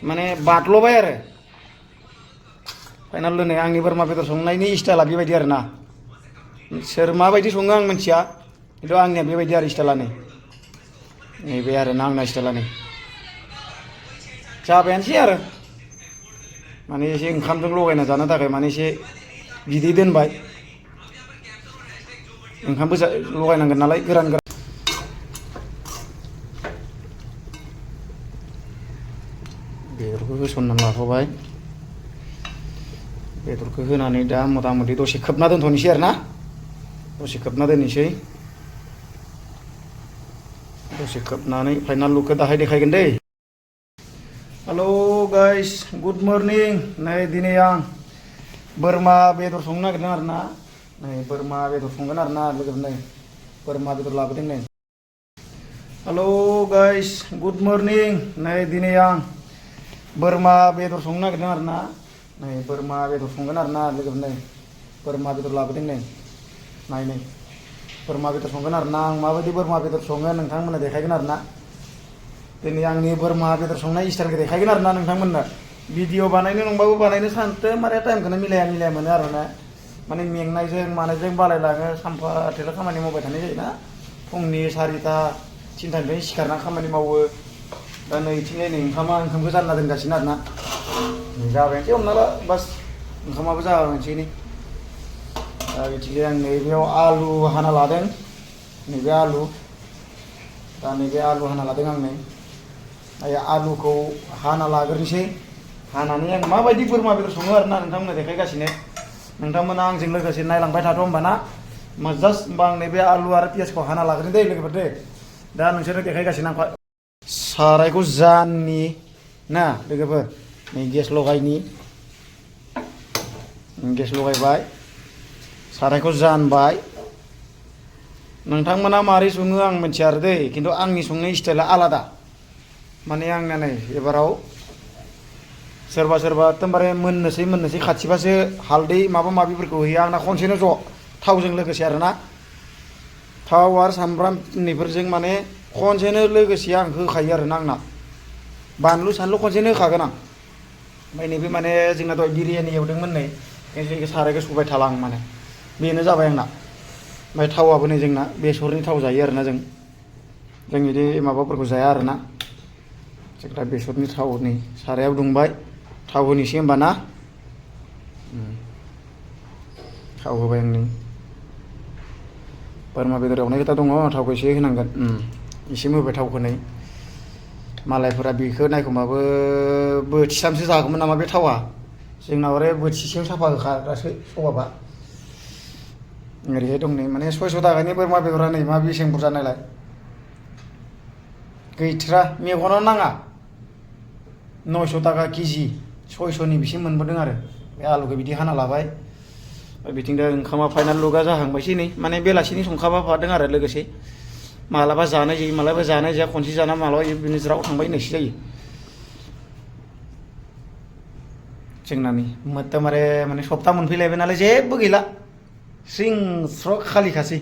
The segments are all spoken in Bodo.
माने बादल'बाय आरो फाइनाल नै आंनि बोरमा बेदर संनायनि स्टाइला बेबायदि आरो ना सोर माबायदि सङो आं मिथिया खिन्थु आंनिया बेबायदि आरो स्टाइला नैबे आरो ना आंना स्टाइला नै जाबायानोसै आरो माने एसे ओंखामजों लगायना जानो थाखाय माने एसे बिदै दोनबाय ओंखामबो लगायनांगोन नालाय गोरान बेदरखौ होसननानै लाथ'बाय बेदरखौ होनानै दा मथा मथि दसे खोबना दोनथ'नोसै आरो ना दसे खोबना दोननोसै दसे खोबनानै फाइनाल लुकखौ दाहाय देखायगोन दै हेल' गाइस गुड मर्निं नै दिनै आं बोरमा बेदर संनो नागिरदों आरो ना नै बोरमा बेदर संगोन आरो ना लोगोफोर नै बोरमा बेदर लाबोदों नै हेल' गाइस गुड मर्निं नै दिनै आं बोरमा बेदर संनो नागिरदों आरो ना नै बोरमा बेदर संगोन आरो ना लोगोफोर नै बोरमा बेदर लाबोदों नै नै बोरमा बेदर संगोन आरो ना आं माबायदि बोरमा बेदर सङो नोंथांमोननो देखायगोन आरो ना दिनै आंनि बोरमा बेदर संनाय स्टाइलखौ देखायगोन आरो ना नोंथांमोननो भिडिअ बानायनो नंबाबो बानायनो सानदों माने टाइमखौनो मिलाया मोनो आरो ना माने मेंनायजों मानायजों बालायलाङो सानफा थेला खामानि मावबाय थानाय जायोना फुंनि 4टा 3टानिफ्राय सिखारना खामानि मावो दा नैथिंजाय नै ओंखामखौ जानना दोनगासिनो आरो ना जाबायनोसै हमना ला बास ओंखामाबो जाबायनोसै नै दा बिथिंजाय आं नैबेयाव आलु हाना लादों नैबे आलु दा नैबे आलु हाना लादों आं नै आलुखौ हाना लाग्रोनोसै हानानै आं माबायदि बोरमा बेदर सङो आरो ना नोंथांमोननो देखायगासिनो नोंथांमोना आंजों लोगोसे नायलांबाय थाथ' होमबा ना जास्ट होमबा आं नैबे आलु आरो पियासखौ हाना लाग्रोनो दै लोगोफोर दे दा नोंसोरनो देखायगासिनो आं सारायखौ जाननि ना लोगोफोर नै गेस लगायबाय सारायखौ जानबाय नोंथांमोना मारै सङो आं मिथिया आरो दै खिन्थु आंनि संनाय स्टाइला आलादा माने आंना नै एबाराव सोरबा एकदमबारे मोननोसै खाथिबासो हालदै माबा माबिफोरखौ होयो आंना खनसेनो ज' थावजों लोगोसे आरो ना थाव आरो सामब्राम नैफोरजों माने खनसेनो लोगोसे आं होखायो आरो ना आंना बानलु सानलु खनसेनो होखागोन आं ओमफ्राय नैबे माने जोंना दहाय बिरियानि एवदोंमोन नै सारायखौ सुबाय थाला आं माने बेनो जाबाय आंना ओमफ्राय थावाबो नै जोंना बेसरनि थाव जायो आरोना जों बिदि माबाफोरखौ जाया आरोना जोंना बेसरनि थाव नै सारायाव दुंबाय थाव होनोसै होमबा ना थाव होबाय आं नै बोरमा बेदर एवनाय खोथा दङ थावखौ एसे होनांगोन एसे होबाय थावखौ नै मालायफोरा बेखौ नायखोमाबो बोथिथामसो जागौमोन नामा बे थावा जोंनाव आरो बोथिसेयाव साफा होखाग्रासो सभाबा ओरैहाय दं नै माने 600 थाखानि बोरमा बेदरा नै मा बेसेन बुरजा नायलाय गैथ्रा मेगनाव नाङा 900 थाखा केजि 600नि बेसे मोनबोदों आरो बे आलुखौ बिदि हाना लाबाय बिथिं दा ओंखामा फाइनाल लुगा जाहांबायसै नै माने बेलासिनि संखाबा फादों आरो लोगोसे मालाबा जानाय जायो मालाबा जानाय जाया खनसे जाना मालाबा बिदिनो ज्राव थांबाय होननायसो जायो जोंना नै एकदमबारे माने सप्ता मोनफैलायबाय नालाय जेबो गैला स्रिं स्र' खालिखासै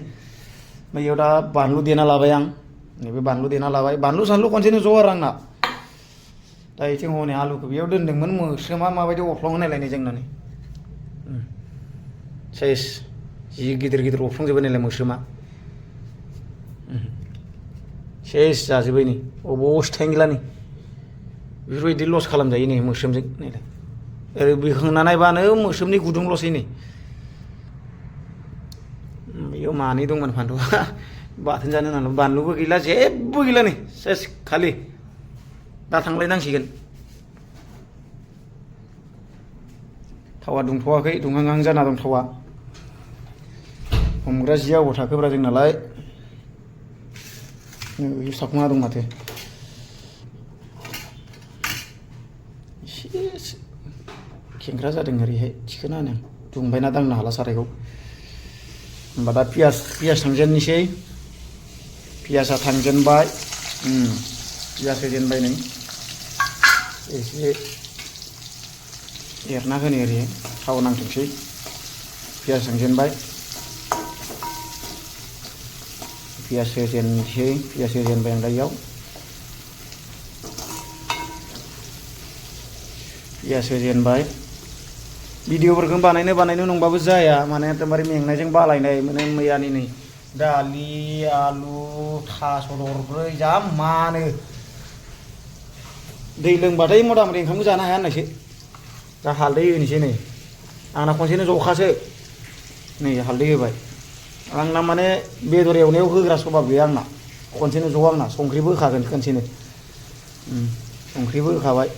बैयाव दा बानलु देना लाबाय आं नैबे बानलु देना लाबाय बानलु सानलु खनसेनो ज' आरो आंना दा इथिं हनै आलुखौ बेयाव दोन्दोंमोन मोस्रोमा माबायदि अफ्लङो नायलाय जोंना नै सेस जि गिदिर अफ्लंजोबबाय नायलाय मोस्रोमा सेस जाजोब्बाय नै अबस्थायानो गैला नै बेफोरबायदि लस खालामजायो नै मोस्रोमजों नायलाय ओरै बोखांना नायबानो मोस्रोमनि गुदुंल'सै नै बेयाव मानै दंमोन फानथावा बाथोन जानो होननानै बानलुबो गैला जेबो गैला नै सेस खालि दा थांलायनांसिगोन थावा दुंथ'वाखै दुंहांहां जाना दं थावा हमग्रा जिया अबाव थाखोब्रा जोंनालाय साखुना दं माथो एसे खेंख्रा जादों ओरैहाय थिखोना होनो दुंबायना दांनो हाला सारायखौ होमबा दा पियास थांजेननोसै पियासा थांजेनबाय पियास होजेनबाय नै एसे एरना होनो ओरै थाव नांथोंसै पियास थांजेनबाय पियास होजेनबाय आं दा इयाव पियास होजेनबाय भिडिअफोरखौ बानायनो नंबाबो जाया माने एकदमबारे मेंनायजों बालायनाय मोनो मैयानि नै दालि आलु थास' दरब्रै जा मानो दै लोंबाथाय मथा मथि ओंखामखौ जानो हाया होननायसो दा हालदै होनोसै नै आंना खनसेनो जखासो नै हालदै होबाय आंना माने बेदर एवनायाव होग्रा सभाब गैया आंना खनसेनो ज' आंना संख्रिबो होखागोन खनसेनो संख्रिबो होखाबाय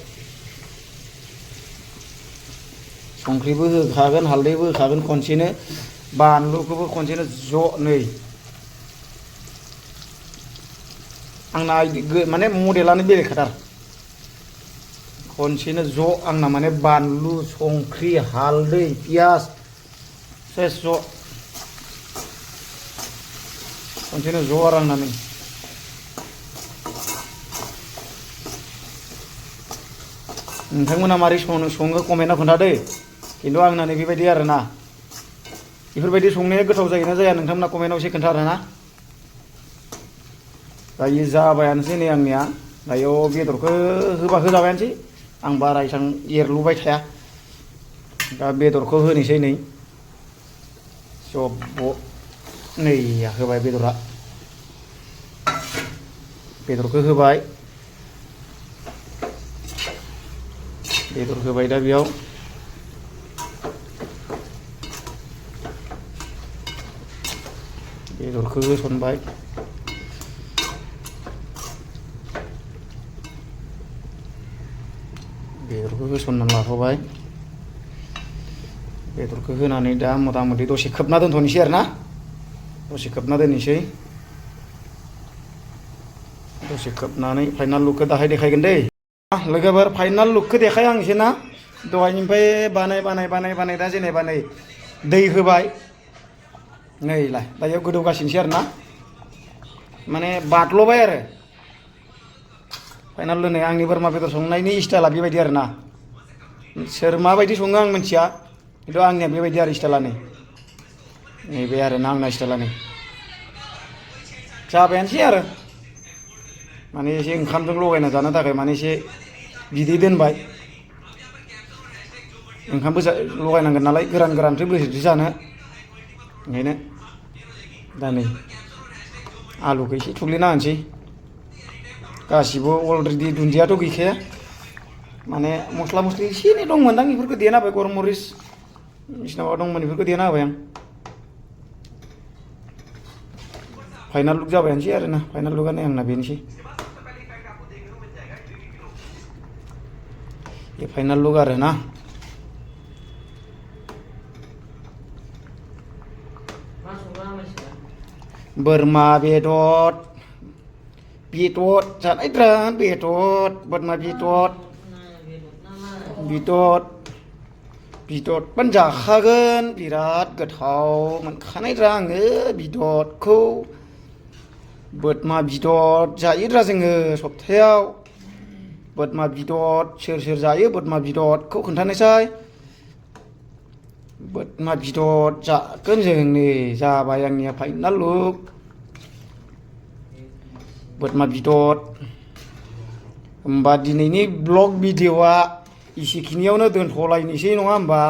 संख्रिबो होखागोन हालदैबो होखागोन खनसेनो बानलुखौबो खनसेनो ज' नै आंना माने मडेलानो बेलेगखाथार खनसेनो ज' आंना माने बानलु संख्रि हालदै पियास सेस ज' खनसेनो ज' आरो आंना नै नोंथांमोना मारै सङो कमेन्टआव खोन्थादो खिन्थु आंना नै बेबायदि आरोना बेफोरबायदि संनाया गोथाव जायोना जाया नोंथांमोना कमेन्टआव एसे खोन्था आरोना दायो जाबायानोसै नै आंनिया दायो बेदरखौ होबा होजाबायानोसै आं बारा एसां एरलुबाय थाया दा बेदरखौ होनोसै नै जब्ब' नै होबाय बेदरखौ होबाय बेदर होबाय दा बेयाव बेदरखौ होसनबाय बेदरखौ होसननानै लाथ'बाय बेदरखौ होनानै दा मथा मथि दसे खोबना दोनथ'नोसै आरोना दसे खोबना दोननोसै दसे खोबनानै फाइनाल लुकखौ दाहाय देखायगोन दै लोगोफोर फाइनाल लुकखौ देखाय आं एसे ना दहायनिफ्राय बानाय दा जेनेबा नै दै होबाय नैलाय दायो गोदौगासिनोसै आरोना माने बादल'बाय आरो फाइनाल लोंनाय आंनि बोरमा बेदर संनायनि स्टाइला बेबायदि आरोना सोर माबायदि सङो आं मिथिया खिन्थु आंनिया बेबायदि आरो स्टाइला नैबे आरोना आंना स्टाइला नै जाबायानोसै आरो माने एसे ओंखामजों लगायना जानो थाखाय माने एसे बिदै दोनबाय ओंखामबो लगायनांगोन नालाय गोरानसो बोरैथो जानो ओंखायनो दा नै आलुखौ एसे थुग्लिना होनोसै गासिबो अलरेडि दुन्दियाथ' गैखाया माने मस्ला मस्लि एसे एनै दंमोनदां बेफोरखौ देना होबाय गरमरिस बिसिना माबा दंमोन बेफोरखौ देना होबाय आं फाइनाल लुक जाबायानोसै आरोना फाइनाल लुकआनो आंना बेनोसै बे फाइनाल लुक आरोना बोरमा बेदर जानायफ्रा बोरमा बेदरबानो जाखागोन बिराद गोथाव मोनखानायद्रा आङो बेदरखौ बोरमा बेदर जायोद्रा जोङो सप्तायाव बोरमा बेदर सोर जायो बोरमा बेदरखौ खोन्थानायसाय बोरमा बेदर जागोन जों नै जाबाय आंनिया फाइनाल लुक बोरमा बेदर होमबा दिनैनि ब्लग भिडिअआ इसेखिनियावनो दोनथ'लायनोसै नङा होमबा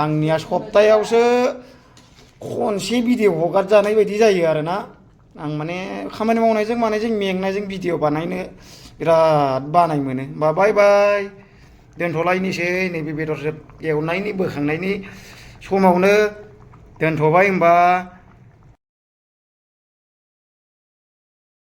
आंनिया सप्तायावसो खनसे भिडिअ हगारजानाय बायदि जायो आरोना आं माने खामानि मावनायजों मेंनायजों भिडिअ बानायनो बिराद बानाय मोनो होमबा बाय बाय दोनथ'लायनोसै नैबे बेदर एवनायनि बोखांनायनि समावनो दोनथ'बाय होमबा